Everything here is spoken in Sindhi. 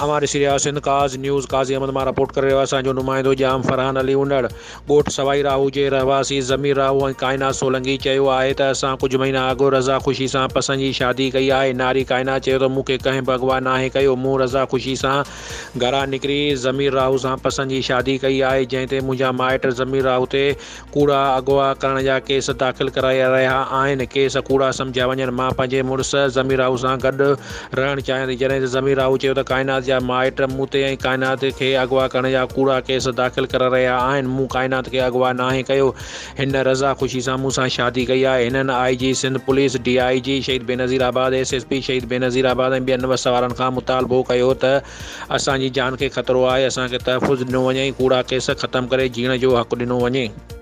اوهان ڏسي رهيا آهيو سنڌ ڪاز نيوز قاضي احمد مان رپورٽ ڪري رهيو آهي اسان جو نمائندو ڄام فرحان علي انڙ ڳوٺ سوائي راهو جي رهواسي ضمير راهو ۽ ڪائنات سولنگي چيو آهي ته اسان ڪجهه مهينا اڳ رضا خوشي سان پسند جي شادي ڪئي آهي ناري ڪائنات چيو ته مون کي ڪنهن به اغوا ناهي ڪيو مون رضا خوشي سان گهران نڪري ضمير راهو سان پسند جي شادي ڪئي آهي جنهن تي منهنجا مائٽ ضمير راهو تي ڪوڙا اغوا ڪرڻ جا ڪيس داخل ڪرائي رهيا آهن، ڪيس ڪوڙا سمجهيا وڃن، مان پنهنجي مڙس ضمير راهو سان گڏ رهڻ چاهيان ٿي، جڏهن ته ضمير راهو چيو ته ڪائنات جا مائٽ مون تي ۽ ڪائنات کي اغوا ڪرڻ جا ڪوڙا ڪيس داخل ڪرائي رهيا آهن، مون ڪائنات کي اغوا ناهي ڪيو، هن رضا خوشي سان مون سان شادي ڪئي آهي، هنن I G Sindh police, D I G Shaheed Benazirabad, S S P Shaheed Benazirabad ۽ ٻين وس وارن کان مطالبو ڪيو ته اسان جي جان کي خطرو آهي، اسان کي تحفظ ڏنو وڃي ۽ ڪوڙا ڪيس ختم ڪري جيئڻ جو حق ڏنو وڃي.